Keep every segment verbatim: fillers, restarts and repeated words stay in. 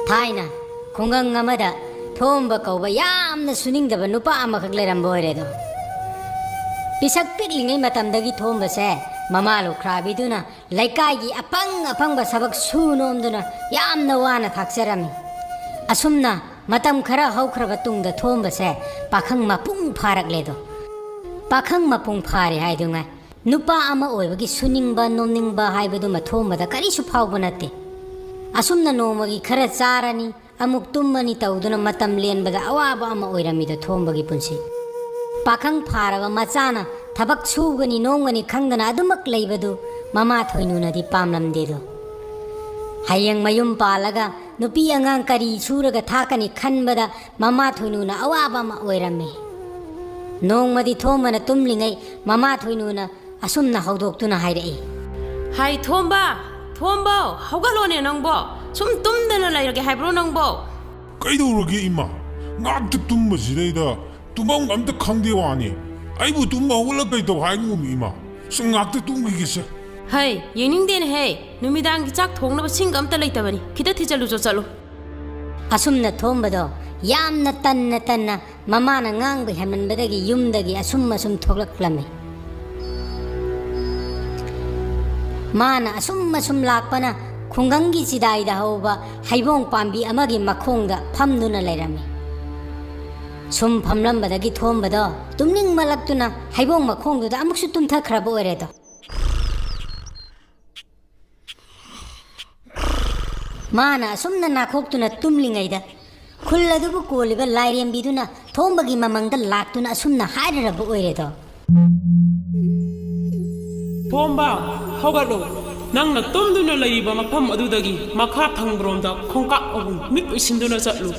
ꯊꯥꯏꯅ ꯈꯨꯡꯒꯪ ꯑꯃꯗ ꯊꯣꯝꯕ ꯀꯧꯕ ꯌꯥꯝꯅ ꯁꯨꯅꯤꯡꯗꯕ ꯅꯨꯄꯥ ꯑꯃꯈꯛ ꯂꯩꯔꯝꯕ ꯑꯣꯏꯔꯦꯗꯣ꯫ ꯄꯤꯁꯛ ꯄꯤꯛꯂꯤꯉꯩ ꯃꯇꯝꯗꯒꯤ ꯊꯣꯝꯕꯁꯦ ꯃꯃꯥ ꯂꯨꯈ꯭ꯔꯥꯕꯤꯗꯨꯅ ꯂꯩꯀꯥꯏꯒꯤ ꯑꯄꯪ ꯑꯄꯪꯕ ꯊꯕꯛ ꯁꯨ ꯅꯣꯝꯗꯨꯅ ꯌꯥꯝꯅ ꯋꯥꯅ ꯊꯥꯛꯆꯔꯝꯃꯤ꯫ ꯑꯁꯨꯝꯅ ꯃꯇꯝ ꯈꯔ ꯍꯧꯈ꯭ꯔꯕ ꯇꯨꯡꯗ ꯊꯣꯝꯕꯁꯦ ꯄꯥꯈꯪ ꯃꯄꯨꯡ ꯐꯥꯔꯛꯂꯦꯗꯣ꯫ ꯄꯥꯈꯪ ꯃꯄꯨꯡ ꯐꯥꯔꯦ ꯍꯥꯏꯗꯨꯉꯥꯏ, ꯅꯨꯄꯥ ꯑꯃ ꯑꯣꯏꯕꯒꯤ ꯁꯨꯅꯤꯡꯕ ꯅꯣꯝꯅꯤꯡꯕ ꯍꯥꯏꯕꯗꯨꯃ ꯊꯣꯝꯕꯗ ꯀꯔꯤꯁꯨ ꯐꯥꯎꯕ ꯅꯠꯇꯦ꯫ ꯑꯁꯨꯝꯅ ꯅꯣꯡꯃꯒꯤ ꯈꯔ ꯆꯥꯔꯅꯤ, ꯑꯃꯨꯛ ꯇꯨꯝꯃꯅꯤ ꯇꯧꯗꯨꯅ ꯃꯇꯝ ꯂꯦꯟꯕꯗ ꯑꯋꯥꯕ ꯑꯃ ꯑꯣꯏꯔꯝꯃꯤꯗꯣ ꯊꯣꯝꯕꯒꯤ ꯄꯨꯟꯁꯤ꯫ ꯄꯥꯈꯪ ꯐꯥꯔꯕ ꯃꯆꯥꯅ ꯊꯕꯛ ꯁꯨꯒꯅꯤ ꯅꯣꯝꯒꯅꯤ ꯈꯪꯗꯅ ꯑꯗꯨꯃꯛ ꯂꯩꯕꯗꯨ ꯃꯃꯥ ꯊꯣꯏꯅꯨꯅꯗꯤ ꯄꯥꯝꯂꯝꯗꯦꯗꯣ꯫ ꯍꯌꯦꯡ ꯃꯌꯨꯝ ꯄꯥꯜꯂꯒ ꯅꯨꯄꯤ ꯑꯉꯥꯡ ꯀꯔꯤ ꯁꯨꯔꯒ ꯊꯥꯛꯀꯅꯤ ꯈꯟꯕꯗ ꯃꯃꯥ ꯊꯣꯏꯅꯨꯅ ꯑꯋꯥꯕ ꯑꯃ ꯑꯣꯏꯔꯝꯃꯤ꯫ ꯅꯣꯡꯃꯗꯤ ꯊꯣꯝꯕꯅ ꯇꯨꯝꯂꯤꯉꯩ ꯃꯃꯥ ꯊꯣꯏꯅꯨꯅ ꯑꯁꯨꯝꯅ ꯍꯧꯗꯣꯛꯇꯨꯅ ꯍꯥꯏꯔꯛꯏ꯫ "ꯍꯥꯏ ꯊꯣꯝꯕ, ꯊꯣꯝꯕꯧ, ꯍꯧꯒꯠꯂꯣꯅꯦ ꯅꯪꯕꯣ꯫ ꯁꯨꯝ ꯇꯨꯝꯗꯅ ꯂꯩꯔꯒꯦ ꯍꯥꯏꯕ꯭ꯔꯣ ꯅꯪꯕꯣ?" "ꯀꯩꯗꯧꯔꯒꯦ ꯏꯃꯥ? ꯉꯥꯛꯇ ꯇꯨꯝꯕꯁꯤꯗꯩꯗ ꯇꯨꯝꯐꯝ ꯑꯝꯇ ꯈꯪꯗꯦ ꯋꯥꯅꯤ꯫ ꯑꯩꯕꯨ ꯇꯨꯝꯕ ꯍꯧꯒꯠꯂ ꯀꯩꯗꯧ ꯍꯥꯏꯅꯣꯃꯤ ꯏꯃꯥ? ꯁꯨꯝ ꯉꯥꯛꯇ ꯇꯨꯝꯈꯤꯒꯦꯁꯦ꯫" "ꯍꯩ, ꯌꯦꯡꯅꯤꯡꯗꯦꯅꯦꯍꯦ꯫ ꯅꯨꯃꯤꯗꯥꯡꯒꯤ ꯆꯥꯛ ꯊꯣꯡꯅꯕ ꯁꯤꯡꯒ ꯑꯝꯇ ꯂꯩꯇꯕꯅꯤ꯫ ꯈꯤꯇ ꯊꯤꯖꯜꯂꯨꯆꯣ ꯆꯠꯂꯨ꯫" ꯑꯁꯨꯝꯅ ꯊꯣꯝꯕꯗꯣ ꯌꯥꯝꯅ ꯇꯟꯅ ꯇꯟꯅ ꯃꯃꯥꯅ ꯉꯥꯡꯕ ꯍꯦꯟꯃꯟꯕꯗꯒꯤ ꯌꯨꯝꯗꯒꯤ ꯑꯁꯨꯝ ꯑꯁꯨꯝ ꯊꯣꯛꯂꯛꯂꯝꯃꯤ꯫ ꯃꯥꯅ ꯑꯁꯨꯝ ꯑꯁꯨꯝ ꯂꯥꯛꯄꯅ ꯈꯨꯡꯒꯪꯒꯤ ꯆꯤꯗꯥꯏꯗ ꯍꯧꯕ ꯍꯩꯕꯣꯡ ꯄꯥꯝꯕꯤ ꯑꯃꯒꯤ ꯃꯈꯣꯡꯗ ꯐꯝꯗꯨꯅ ꯂꯩꯔꯝꯃꯤ꯫ ꯁꯨꯝ ꯐꯝꯂꯝꯕꯗꯒꯤ ꯊꯣꯝꯕꯗꯣ ꯇꯨꯝꯅꯤꯡꯃꯜꯂꯛꯇꯨꯅ ꯍꯩꯕꯣꯡ ꯃꯈꯣꯡꯗꯨꯗ ꯑꯃꯨꯛꯁꯨ ꯇꯨꯝꯊꯈ꯭ꯔꯕ ꯑꯣꯏꯔꯦꯗꯣ꯫ ꯃꯥꯅ ꯑꯁꯨꯝꯅ ꯅꯥꯈꯣꯛꯇꯨꯅ ꯇꯨꯝꯂꯤꯉꯩꯗ ꯈꯨꯜ ꯑꯗꯨꯕꯨ ꯀꯣꯜꯂꯤꯕ ꯂꯥꯏꯔꯦꯝꯕꯤꯗꯨꯅ ꯊꯣꯝꯕꯒꯤ ꯃꯃꯪꯗ ꯂꯥꯛꯇꯨꯅ ꯑꯁꯨꯝꯅ ꯍꯥꯏꯔꯔꯕ ꯑꯣꯏꯔꯦꯗꯣ꯫ "ꯊꯣꯝꯕ, ꯍꯧꯒꯠꯂꯣ꯫ ꯅꯪꯅ ꯇꯨꯝꯗꯨꯅ ꯂꯩꯔꯤꯕ ꯃꯐꯝ ꯑꯗꯨꯗꯒꯤ ꯃꯈꯥ ꯊꯪꯕꯔꯣꯝꯗ ꯈꯣꯡꯀꯥꯞ ꯑꯍꯨꯝ ꯃꯤꯠ ꯎꯏꯁꯤꯟꯗꯨꯅ ꯆꯠꯂꯨ꯫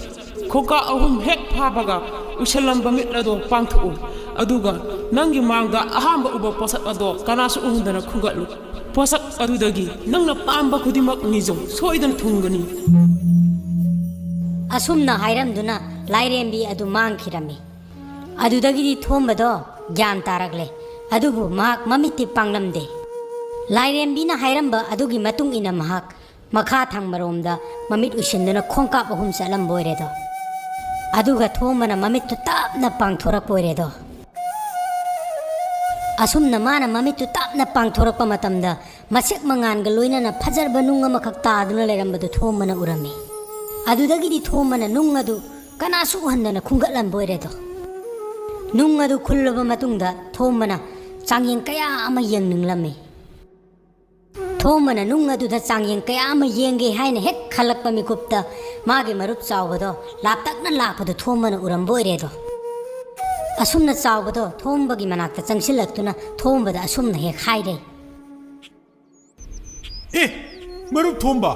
ꯈꯣꯡꯀꯥꯞ ꯑꯍꯨꯝ ꯍꯦꯛ ꯐꯥꯕꯒ ꯎꯏꯁꯤꯜꯂꯝꯕ ꯃꯤꯠ ꯑꯗꯣ ꯄꯥꯡꯊꯣꯛꯎ꯫ ꯑꯗꯨꯒ ꯅꯪꯒꯤ ꯃꯥꯡꯗ ꯑꯍꯥꯟꯕ ꯎꯕ ꯄꯣꯠꯁꯛ ꯑꯗꯣ ꯀꯅꯥꯁꯨ ꯎꯍꯟꯗꯅ ꯈꯨꯝꯒꯠꯂꯨ꯫ ꯄꯣꯠꯁꯛ ꯑꯗꯨꯗꯒꯤ ꯅꯪꯅ ꯄꯥꯝꯕ ꯈꯨꯗꯤꯡꯃꯛ ꯅꯤꯖꯧ, ꯁꯣꯏꯗꯅ ꯊꯨꯡꯒꯅꯤ꯫" ꯑꯁꯨꯝꯅ ꯍꯥꯏꯔꯝꯗꯨꯅ ꯂꯥꯏꯔꯦꯝꯕꯤ ꯑꯗꯨ ꯃꯥꯡꯈꯤꯔꯝꯃꯤ꯫ ꯑꯗꯨꯗꯒꯤꯗꯤ ꯊꯣꯝꯕꯗꯣ ꯒ꯭ꯌꯥꯟ ꯇꯥꯔꯛꯂꯦ꯫ ꯑꯗꯨꯕꯨ ꯃꯍꯥꯛ ꯃꯃꯤꯠꯇꯤ ꯄꯥꯡꯂꯝꯗꯦ꯫ ꯂꯥꯏꯔꯦꯝꯕꯤꯅ ꯍꯥꯏꯔꯝꯕ ꯑꯗꯨꯒꯤ ꯃꯇꯨꯡ ꯏꯟꯅ ꯃꯍꯥꯛ ꯃꯈꯥ ꯊꯪꯕꯔꯣꯝꯗ ꯃꯃꯤꯠ ꯎꯏꯁꯤꯟꯗꯨꯅ ꯈꯣꯡꯀꯥꯞ ꯑꯍꯨꯝ ꯆꯠꯂꯝꯕ ꯑꯣꯏꯔꯦꯗꯣ꯫ ꯑꯗꯨꯒ ꯊꯣꯝꯕꯅ ꯃꯃꯤꯠꯇꯨ ꯇꯞꯅ ꯄꯥꯡꯊꯣꯔꯛꯄ ꯑꯣꯏꯔꯦꯗꯣ꯫ ꯑꯁꯨꯝꯅ ꯃꯥꯅ ꯃꯃꯤꯠꯇꯨ ꯇꯞꯅ ꯄꯥꯡꯊꯣꯔꯛꯄ ꯃꯇꯝꯗ, ꯃꯁꯦꯛ ꯃꯉꯥꯜꯒ ꯂꯣꯏꯅꯅ ꯐꯖꯔꯕ ꯅꯨꯡ ꯑꯃꯈꯛ ꯇꯥꯗꯨꯅ ꯂꯩꯔꯝꯕꯗꯨ ꯊꯣꯝꯕꯅ ꯎꯔꯝꯃꯤ꯫ ꯑꯗꯨꯗꯒꯤꯗꯤ ꯊꯣꯝꯕꯅ ꯅꯨꯡ ꯑꯗꯨ ꯀꯅꯥꯁꯨ ꯎꯍꯟꯗꯅ ꯈꯨꯝꯒꯠꯂꯝꯕ ꯑꯣꯏꯔꯦꯗꯣ꯫ ꯅꯨꯡ ꯑꯗꯨ ꯈꯨꯜꯂꯕ ꯃꯇꯨꯡꯗ ꯊꯣꯝꯕꯅ ꯆꯥꯡꯌꯦꯡ ꯀꯌꯥ ꯑꯃ ꯌꯦꯡꯅꯤꯡꯂꯝꯃꯤ꯫ ꯊꯣꯝꯕꯅ ꯅꯨꯡ ꯑꯗꯨꯗ ꯆꯥꯡꯌꯦꯡ ꯀꯌꯥ ꯑꯃ ꯌꯦꯡꯒꯦ ꯍꯥꯏꯅ ꯍꯦꯛ ꯈꯜꯂꯛꯄ ꯃꯤꯀꯨꯞꯇ, ꯃꯥꯒꯤ ꯃꯔꯨꯞ ꯆꯥꯎꯕꯗꯣ ꯂꯥꯞꯇꯛꯅ ꯂꯥꯛꯄꯗꯨ ꯊꯣꯝꯕꯅ ꯎꯔꯝꯕ ꯑꯣꯏꯔꯦꯗꯣ꯫ ꯑꯁꯨꯝꯅ ꯆꯥꯎꯕꯗꯣ ꯊꯣꯝꯕꯒꯤ ꯃꯅꯥꯛꯇ ꯆꯪꯁꯤꯜꯂꯛꯇꯨꯅ ꯊꯣꯝꯕꯗ ꯑꯁꯨꯝꯅ ꯍꯦꯛ ꯍꯥꯏꯔꯦ꯫ "ꯑꯦ, ꯃꯔꯨꯞ ꯊꯣꯝꯕ,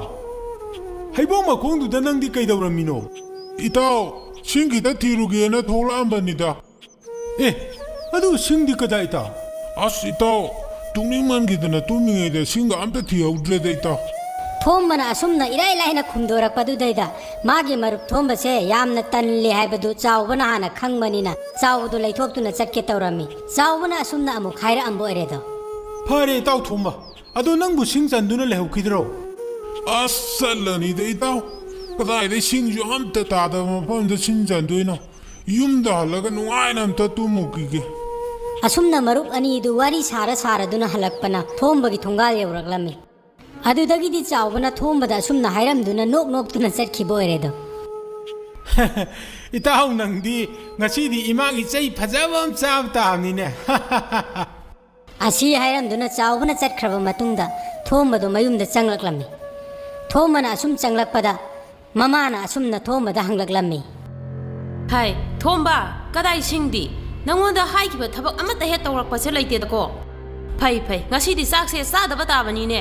ꯍꯩꯕꯣꯡ ꯃꯈꯣꯡꯗꯨꯗ ꯅꯪꯗꯤ ꯀꯩꯗꯧꯔꯝꯃꯤꯅꯣ?" "ꯏꯇꯥꯎ, ꯁꯤꯡ ꯈꯤꯇ ꯊꯤꯔꯨꯒꯦꯅ ꯊꯣꯛꯂꯛꯑꯝꯕꯅꯤꯗ꯫" "ꯑꯦ, ꯑꯗꯨ ꯁꯤꯡꯗꯤ ꯀꯗꯥꯏ, ꯏꯇꯥꯎ?" "ꯑꯁ, ꯏꯇꯥꯎ, ꯇꯨꯝꯅꯤꯡꯃꯟꯈꯤꯗꯅ ꯇꯨꯝꯃꯤꯉꯩꯗ ꯁꯤꯡꯒ ꯑꯝꯇ ꯊꯤꯍꯧꯗ꯭ꯔꯦꯗ, ꯏꯇꯥꯎ꯫" ꯊꯣꯝꯕꯅ ꯑꯁꯨꯝꯅ ꯏꯔꯥꯏ ꯂꯥꯏꯅ ꯈꯨꯝꯗꯣꯔꯛꯄꯗꯨꯗꯩꯗ, ꯃꯥꯒꯤ ꯃꯔꯨꯞ ꯊꯣꯝꯕꯁꯦ ꯌꯥꯝꯅ ꯇꯜꯂꯦ ꯍꯥꯏꯕꯗꯨ ꯆꯥꯎꯕꯅ ꯍꯥꯟꯅ ꯈꯪꯕꯅꯤꯅ, ꯆꯥꯎꯕꯗꯨ ꯂꯩꯊꯣꯛꯇꯨꯅ ꯆꯠꯀꯦ ꯇꯧꯔꯝꯃꯤ꯫ ꯆꯥꯎꯕꯅ ꯑꯁꯨꯝꯅ ꯑꯃꯨꯛ ꯍꯥꯏꯔꯛꯑꯝꯕ ꯑꯣꯏꯔꯦꯗꯣ꯫ "ꯐꯔꯦ, ꯏꯇꯥꯎ ꯊꯣꯝꯕ, ꯑꯗꯣ ꯅꯪꯕꯨ ꯁꯤꯡ ꯆꯟꯗꯨꯅ ꯂꯩꯍꯧꯈꯤꯗ꯭ꯔꯣ?" "ꯑꯁ, ꯆꯠꯂꯅꯤꯗ, ꯏꯇꯥꯎ꯫ ꯀꯗꯥꯏꯗꯩ ꯁꯤꯡꯁꯨ ꯑꯝꯇ ꯇꯥꯗꯕ ꯃꯐꯝꯗ ꯁꯤꯡ ꯆꯟꯗꯣꯏꯅꯣ? ꯌꯨꯝꯗ ꯍꯜꯂꯒ ꯅꯨꯡꯉꯥꯏꯅ ꯑꯝꯇ ꯇꯨꯝꯃꯨꯈꯤꯒꯦ꯫" ꯑꯁꯨꯝꯅ ꯃꯔꯨꯞ ꯑꯅꯤꯗꯨ ꯋꯥꯔꯤ ꯁꯥꯔ ꯁꯥꯔꯗꯨꯅ ꯍꯜꯂꯛꯄꯅ ꯊꯣꯝꯕꯒꯤ ꯊꯣꯡꯒꯥꯜ ꯌꯧꯔꯛꯂꯝꯃꯤ꯫ ꯑꯗꯨꯗꯒꯤꯗꯤ ꯆꯥꯎꯕꯅ ꯊꯣꯝꯕꯗ ꯑꯁꯨꯝꯅ ꯍꯥꯏꯔꯝꯗꯨꯅ ꯅꯣꯛ ꯅꯣꯛꯇꯨꯅ ꯆꯠꯈꯤꯕ ꯑꯣꯏꯔꯦꯗꯣ꯫ "ꯏꯇꯥꯎ, ꯅꯪꯗꯤ ꯉꯁꯤꯗꯤ ꯏꯃꯥꯒꯤ ꯆꯩ ꯐꯖꯕ ꯑꯃ ꯆꯥꯕ ꯇꯥꯕꯅꯤꯅꯦ꯫" ꯑꯁꯤ ꯍꯥꯏꯔꯝꯗꯨꯅ ꯆꯥꯎꯕꯅ ꯆꯠꯈ꯭ꯔꯕ ꯃꯇꯨꯡꯗ ꯊꯣꯝꯕꯗꯣ ꯃꯌꯨꯝꯗ ꯆꯪꯂꯛꯂꯝꯃꯤ꯫ ꯊꯣꯝꯕꯅ ꯑꯁꯨꯝ ꯆꯪꯂꯛꯄꯗ ꯃꯃꯥꯅ ꯑꯁꯨꯝꯅ ꯊꯣꯝꯕꯗ ꯍꯪꯂꯛꯂꯝꯃꯤ꯫ "ꯍꯥꯏ, ꯊꯣꯝꯕ, ꯀꯗꯥꯏ ꯁꯤꯡꯗꯤ? ꯅꯪꯉꯣꯟꯗ ꯍꯥꯏꯈꯤꯕ ꯊꯕꯛ ꯑꯃꯠꯇ ꯍꯦꯛ ꯇꯧꯔꯛꯄꯁꯦ ꯂꯩꯇꯦꯗꯀꯣ꯫ ꯐꯩ, ꯐꯩ, ꯉꯁꯤꯗꯤ ꯆꯥꯛꯁꯦ ꯆꯥꯗꯕ ꯇꯥꯕꯅꯤꯅꯦ꯫"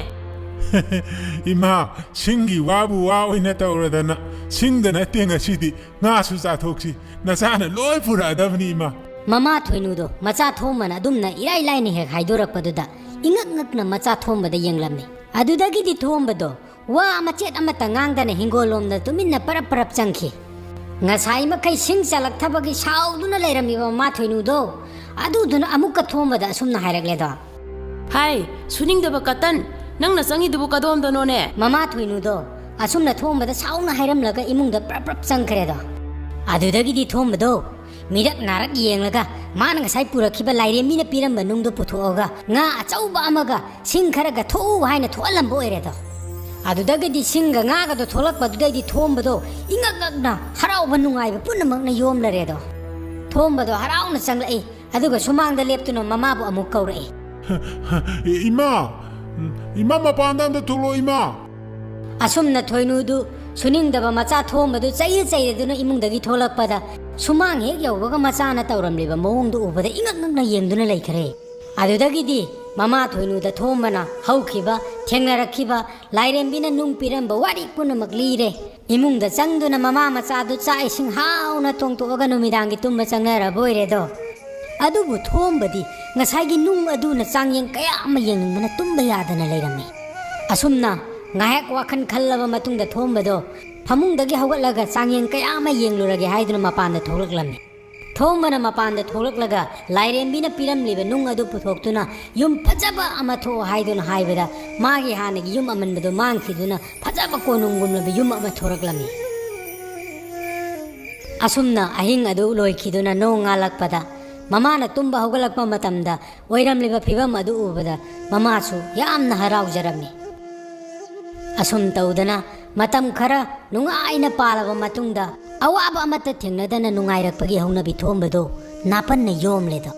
"ꯏꯃꯥ, ꯁꯤꯡꯒꯤ ꯋꯥꯕꯨ ꯋꯥ ꯑꯣꯏꯅ ꯇꯧꯔꯗꯅ, ꯁꯤꯡꯗ ꯅꯠꯇꯦ ꯉꯁꯤꯗꯤ, ꯉꯥꯁꯨ ꯆꯥꯊꯣꯛꯁꯤ꯫ ꯅꯆꯥꯅ ꯂꯣꯏ ꯄꯨꯔꯛꯑꯗꯕꯅꯤ, ꯏꯃꯥ꯫" ꯃꯃꯥ ꯊꯣꯏꯅꯨꯗꯣ ꯃꯆꯥ ꯊꯣꯝꯕꯅ ꯑꯗꯨꯝꯅ ꯏꯔꯥꯏ ꯂꯥꯏꯅ ꯍꯦꯛ ꯍꯥꯏꯗꯣꯔꯛꯄꯗꯨꯗ ꯏꯉꯛ ꯉꯛꯅ ꯃꯆꯥ ꯊꯣꯝꯕꯗ ꯌꯦꯡꯂꯝꯃꯤ꯫ ꯑꯗꯨꯗꯒꯤꯗꯤ ꯊꯣꯝꯕꯗꯣ ꯋꯥ ꯃꯆꯦꯠ ꯑꯃꯠꯇ ꯉꯥꯡꯗꯅ ꯍꯤꯡꯒꯣꯜꯂꯣꯝꯗ ꯇꯨꯃꯤꯟꯅ ꯄꯔꯞ ꯄꯔꯞ ꯆꯪꯈꯤ꯫ ꯉꯁꯥꯏ ꯃꯈꯩ ꯁꯤꯡ ꯆꯜꯂꯛꯊꯕꯒꯤ ꯁꯥꯎꯗꯨꯅ ꯂꯩꯔꯝꯃꯤꯕ ꯃꯃꯥ ꯊꯣꯏꯅꯨꯗꯣ, ꯑꯗꯨꯗꯨꯅ ꯑꯃꯨꯛꯀ ꯊꯣꯝꯕꯗ ꯑꯁꯨꯝꯅ ꯍꯥꯏꯔꯛꯂꯦꯗꯣ꯫ "ꯍꯥꯏ, ꯁꯨꯅꯤꯡꯗꯕ ꯀꯇꯟ, ꯅꯪꯅ ꯆꯪꯉꯤꯗꯨꯕꯨ ꯀꯗꯣꯝꯗꯅꯣꯅꯦ? ꯃꯃꯥ ꯊꯣꯏꯅꯨꯗꯣ ꯑꯁꯨꯝꯅ ꯊꯣꯝꯕꯗ ꯁꯥꯎꯅ ꯍꯥꯏꯔꯝꯂꯒ ꯏꯃꯨꯡꯗ ꯄ꯭ꯔꯞ ꯄ꯭ꯔꯞ ꯆꯪꯈ꯭ꯔꯦꯗꯣ꯫ ꯑꯗꯨꯗꯒꯤꯗꯤ ꯊꯣꯝꯕꯗꯣ ꯃꯤꯔꯛ ꯅꯥꯔꯛ ꯌꯦꯡꯂꯒ ꯃꯥꯅ ꯉꯁꯥꯏ ꯄꯨꯔꯛꯈꯤꯕ ꯂꯥꯏꯔꯦꯝꯕꯤꯅ ꯄꯤꯔꯝꯕ ꯅꯨꯡꯗꯣ ꯄꯨꯊꯣꯛꯑꯒ ꯉꯥ ꯑꯆꯧꯕ ꯑꯃꯒ ꯁꯤꯡ ꯈꯔꯒ ꯊꯣꯛꯎ ꯍꯥꯏꯅ ꯊꯣꯛꯍꯜꯂꯝꯕ ꯑꯣꯏꯔꯦꯗꯣ꯫ ꯑꯗꯨꯗꯒꯤꯗꯤ ꯁꯤꯡꯒ ꯉꯥꯒꯗꯣ ꯊꯣꯛꯂꯛꯄꯗꯨꯗꯩꯗꯤ ꯊꯣꯝꯕꯗꯣ ꯏꯉꯛ ꯉꯛꯅ ꯍꯔꯥꯎꯕ ꯅꯨꯡꯉꯥꯏꯕ ꯄꯨꯝꯅꯃꯛꯅ ꯌꯣꯝꯂꯔꯦꯗꯣ꯫ ꯊꯣꯝꯕꯗꯣ ꯍꯔꯥꯎꯅ ꯆꯪꯂꯛꯏ꯫ ꯑꯗꯨꯒ ꯁꯨꯃꯥꯡꯗ ꯂꯦꯞꯇꯨꯅ ꯃꯃꯥꯕꯨ ꯑꯃꯨꯛ ꯀꯧꯔꯛꯏ꯫ ꯏꯃꯥ! ꯏꯃꯥ, ꯃꯄꯥꯟꯗ ꯑꯝꯇ ꯊꯣꯛꯂꯛꯑꯣ, ꯏꯃꯥ! ꯑꯁꯨꯝꯅ ꯊꯣꯏꯅꯨꯗꯨ ꯁꯨꯅꯤꯡꯗꯕ ꯃꯆꯥ ꯊꯣꯝꯕꯗꯨ ꯆꯩꯔ ꯆꯩꯔꯗꯨꯅ ꯏꯃꯨꯡꯗꯒꯤ ꯊꯣꯛꯂꯛꯄꯗ, ꯁꯨꯃꯥꯡ ꯍꯦꯛ ꯌꯧꯕꯒ ꯃꯆꯥꯅ ꯇꯧꯔꯝꯂꯤꯕ ꯃꯑꯣꯡꯗꯨ ꯎꯕꯗ ꯏꯉꯛ ꯉꯛꯅ ꯌꯦꯡꯗꯨꯅ ꯂꯩꯈ꯭ꯔꯦ꯫ ꯑꯗꯨꯗꯒꯤꯗꯤ ꯃꯃꯥ ꯊꯣꯏꯅꯨꯗ ꯊꯣꯝꯕꯅ ꯍꯧꯈꯤꯕ, ꯊꯦꯡꯅꯔꯛꯈꯤꯕ, ꯂꯥꯏꯔꯦꯝꯕꯤꯅ ꯅꯨꯡ ꯄꯤꯔꯝꯕ ꯋꯥꯔꯤ ꯄꯨꯝꯅꯃꯛ ꯂꯤꯔꯦ꯫ ꯏꯃꯨꯡꯗ ꯆꯪꯗꯨꯅ ꯃꯃꯥ ꯃꯆꯥꯗꯨ ꯆꯥꯛ ꯏꯁꯤꯡ ꯍꯥꯎꯅ ꯊꯣꯡꯇꯣꯛꯑꯒ ꯅꯨꯃꯤꯗꯥꯡꯒꯤ ꯇꯨꯝꯕ ꯆꯪꯅꯔꯕ ꯑꯣꯏꯔꯦꯗꯣ꯫ ꯑꯗꯨꯕꯨ ꯊꯣꯝꯕꯗꯤ ꯉꯁꯥꯏꯒꯤ ꯅꯨꯡ ꯑꯗꯨꯅ ꯆꯥꯡꯌꯦꯡ ꯀꯌꯥ ꯑꯃ ꯌꯦꯡꯅꯤꯡꯕꯅ ꯇꯨꯝꯕ ꯌꯥꯗꯅ ꯂꯩꯔꯝꯃꯤ꯫ ꯑꯁꯨꯝꯅ ꯉꯥꯏꯍꯥꯛ ꯋꯥꯈꯜ ꯈꯜꯂꯕ ꯃꯇꯨꯡꯗ ꯊꯣꯝꯕꯗꯣ ꯐꯃꯨꯡꯗꯒꯤ ꯍꯧꯒꯠꯂꯒ ꯆꯥꯡꯌꯦꯡ ꯀꯌꯥ ꯑꯃ ꯌꯦꯡꯂꯨꯔꯒꯦ ꯍꯥꯏꯗꯨꯅ ꯃꯄꯥꯟꯗ ꯊꯣꯛꯂꯛꯂꯝꯃꯤ꯫ ꯊꯣꯝꯕꯅ ꯃꯄꯥꯟꯗ ꯊꯣꯛꯂꯛꯂꯒ ꯂꯥꯏꯔꯦꯝꯕꯤꯅ ꯄꯤꯔꯝꯂꯤꯕ ꯅꯨꯡ ꯑꯗꯨ ꯄꯨꯊꯣꯛꯇꯨꯅ ꯌꯨꯝ ꯐꯖꯕ ꯑꯃ ꯊꯣꯛꯑꯣ ꯍꯥꯏꯗꯨꯅ ꯍꯥꯏꯕꯗ, ꯃꯥꯒꯤ ꯍꯥꯟꯅꯒꯤ ꯌꯨꯝ ꯑꯃꯟꯕꯗꯨ ꯃꯥꯡꯈꯤꯗꯨꯅ ꯐꯖꯕ ꯀꯣꯅꯨꯡꯒꯨꯝꯂꯕ ꯌꯨꯝ ꯑꯃ ꯊꯣꯔꯛꯂꯝꯃꯤ꯫ ꯑꯁꯨꯝꯅ ꯑꯍꯤꯡ ꯑꯗꯨ ꯂꯣꯏꯈꯤꯗꯨꯅ ꯅꯣꯡ ꯉꯥꯜꯂꯛꯄꯗ, ꯃꯃꯥꯅ ꯇꯨꯝꯕ ꯍꯧꯒꯠꯂꯛꯄ ꯃꯇꯝꯗ ꯑꯣꯏꯔꯝꯂꯤꯕ ꯐꯤꯕꯝ ꯑꯗꯨ ꯎꯕꯗ ꯃꯃꯥꯁꯨ ꯌꯥꯝꯅ ꯍꯔꯥꯎꯖꯔꯝꯃꯤ꯫ ꯑꯁꯨꯝ ꯇꯧꯗꯅ ꯃꯇꯝ ꯈꯔ ꯅꯨꯡꯉꯥꯏꯅ ꯄꯥꯜꯂꯕ ꯃꯇꯨꯡꯗ, ꯑꯋꯥꯕ ꯑꯃꯠꯇ ꯊꯦꯡꯅꯗꯅ ꯅꯨꯡꯉꯥꯏꯔꯛꯄꯒꯤ ꯍꯧꯅꯕꯤ ꯊꯣꯝꯕꯗꯨ ꯅꯥꯄꯟꯅ ꯌꯣꯝꯂꯦꯗꯣ꯫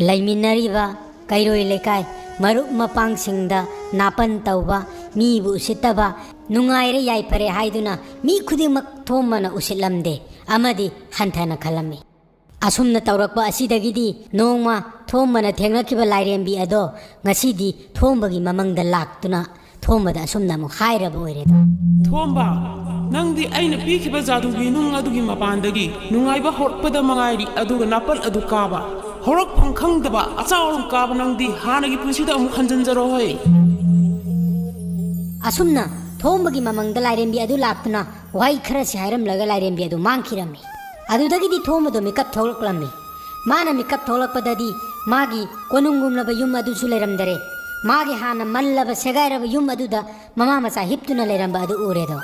ꯂꯩꯃꯤꯟꯅꯔꯤꯕ ꯀꯩꯔꯣꯏ ꯂꯩꯀꯥꯏ ꯃꯔꯨꯞ ꯃꯄꯥꯡꯁꯤꯡꯗ ꯅꯥꯄꯟ ꯇꯧꯕ, ꯃꯤꯕꯨ ꯎꯁꯤꯠꯇꯕ, ꯅꯨꯡꯉꯥꯏꯔꯦ ꯌꯥꯏꯐꯔꯦ ꯍꯥꯏꯗꯨꯅ ꯃꯤ ꯈꯨꯗꯤꯡꯃꯛ ꯊꯣꯝꯕꯅ ꯎꯁꯤꯠꯂꯝꯗꯦ ꯑꯃꯗꯤ ꯍꯟꯊꯅ ꯈꯜꯂꯝꯃꯤ꯫ ꯑꯁꯨꯝꯅ ꯇꯧꯔꯛꯄ ꯑꯁꯤꯗꯒꯤꯗꯤ ꯅꯣꯡꯃ ꯊꯣꯝꯕꯅ ꯊꯦꯡꯅꯈꯤꯕ ꯂꯥꯏꯔꯦꯝꯕꯤ ꯑꯗꯣ ꯉꯁꯤꯗꯤ ꯊꯣꯝꯕꯒꯤ ꯃꯃꯪꯗ ꯂꯥꯛꯇꯨꯅ ꯊꯣꯝꯕꯗ ꯑꯁꯨꯝꯅ ꯑꯃꯨꯛ ꯍꯥꯏꯔꯕ ꯑꯣꯏꯔꯦꯗꯣ꯫ ꯊꯣꯝꯕ, ꯅꯪꯗꯤ ꯑꯩꯅ ꯄꯤꯈꯤꯕ ꯖꯥꯗꯨꯒꯤ ꯅꯨꯡ ꯑꯗꯨꯒꯤ ꯃꯄꯥꯟꯗꯒꯤ ꯅꯨꯡꯉꯥꯏꯕ ꯍꯧꯔꯛꯄꯗ ꯃꯉꯥꯏꯔꯤ, ꯑꯗꯨꯒ ꯅꯥꯄꯜ ꯑꯗꯨ ꯀꯥꯕ, ꯍꯧꯔꯛꯐꯝ ꯈꯪꯗꯕ ꯑꯆꯥꯎ ꯑꯔꯝ ꯀꯥꯕ ꯅꯪꯗꯤ ꯍꯥꯟꯅꯒꯤ ꯄꯨꯟꯁꯤꯗ ꯑꯃꯨꯛ ꯍꯟꯖꯤꯟꯖꯔꯣꯍꯦ꯫ ꯑꯁꯨꯝꯅ ꯊꯣꯝꯕꯒꯤ ꯃꯃꯪꯗ ꯂꯥꯏꯔꯦꯝꯕꯤ ꯑꯗꯨ ꯂꯥꯛꯇꯨꯅ ꯋꯥꯍꯩ ꯈꯔꯁꯤ ꯍꯥꯏꯔꯝꯂꯒ ꯂꯥꯏꯔꯦꯝꯕꯤ ꯑꯗꯨ ꯃꯥꯡꯈꯤꯔꯝꯃꯤ꯫ ꯑꯗꯨꯗꯒꯤꯗꯤ ꯊꯣꯝꯕꯗꯣ ꯃꯤꯀꯞ ꯊꯣꯛꯂꯛꯂꯝꯃꯤ꯫ ꯃꯥꯅ ꯃꯤꯀꯞ ꯊꯣꯛꯂꯛꯄꯗꯗꯤ ꯃꯥꯒꯤ ꯀꯣꯅꯨꯡꯒꯨꯝꯂꯕ ꯌꯨꯝ ꯑꯗꯨꯁꯨ ꯂꯩꯔꯝꯗꯔꯦ꯫ ꯃꯥꯒꯤ ꯍꯥꯟꯅ ꯃꯜꯂꯕ ꯁꯦꯒꯥꯏꯔꯕ ꯌꯨꯝ ꯑꯗꯨꯗ ꯃꯃꯥ ꯃꯆꯥ ꯍꯤꯞꯇꯨꯅ ꯂꯩꯔꯝꯕ ꯑꯗꯨ ꯎꯔꯦꯗꯣ꯫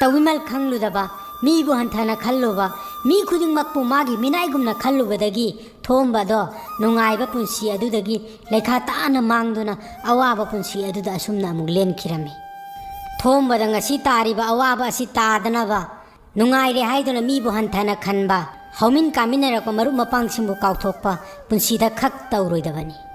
ꯇꯧꯕꯤꯃꯜ ꯈꯪꯂꯨꯗꯕ, ꯃꯤꯕꯨ ꯍꯟꯊꯅ ꯈꯜꯂꯨꯕ, ꯃꯤ ꯈꯨꯗꯤꯡꯃꯛꯄꯨ ꯃꯥꯒꯤ ꯃꯤꯅꯥꯏꯒꯨꯝꯅ ꯈꯜꯂꯨꯕꯗꯒꯤ ꯊꯣꯝꯕꯗꯣ ꯅꯨꯡꯉꯥꯏꯕ ꯄꯨꯟꯁꯤ ꯑꯗꯨꯗꯒꯤ ꯂꯩꯈꯥ ꯇꯥꯅ ꯃꯥꯡꯗꯨꯅ ꯑꯋꯥꯕ ꯄꯨꯟꯁꯤ ꯑꯗꯨꯗ ꯑꯁꯨꯝꯅ ꯑꯃꯨꯛ ꯂꯦꯟꯈꯤꯔꯝꯃꯤ꯫ ꯊꯣꯝꯕꯗ ꯉꯁꯤ ꯇꯥꯔꯤꯕ ꯑꯋꯥꯕ ꯑꯁꯤ ꯇꯥꯗꯅꯕ, ꯅꯨꯡꯉꯥꯏꯔꯦ ꯍꯥꯏꯗꯨꯅ ꯃꯤꯕꯨ ꯍꯟꯊꯅ ꯈꯟꯕ, ꯍꯧꯃꯤꯟ ꯀꯥꯃꯤꯟꯅꯔꯛꯄ ꯃꯔꯨꯞ ꯃꯄꯥꯡꯁꯤꯡꯕꯨ ꯀꯥꯎꯊꯣꯛꯄ ꯄꯨꯟꯁꯤꯗ ꯈꯛ ꯇꯧꯔꯣꯏꯗꯕꯅꯤ꯫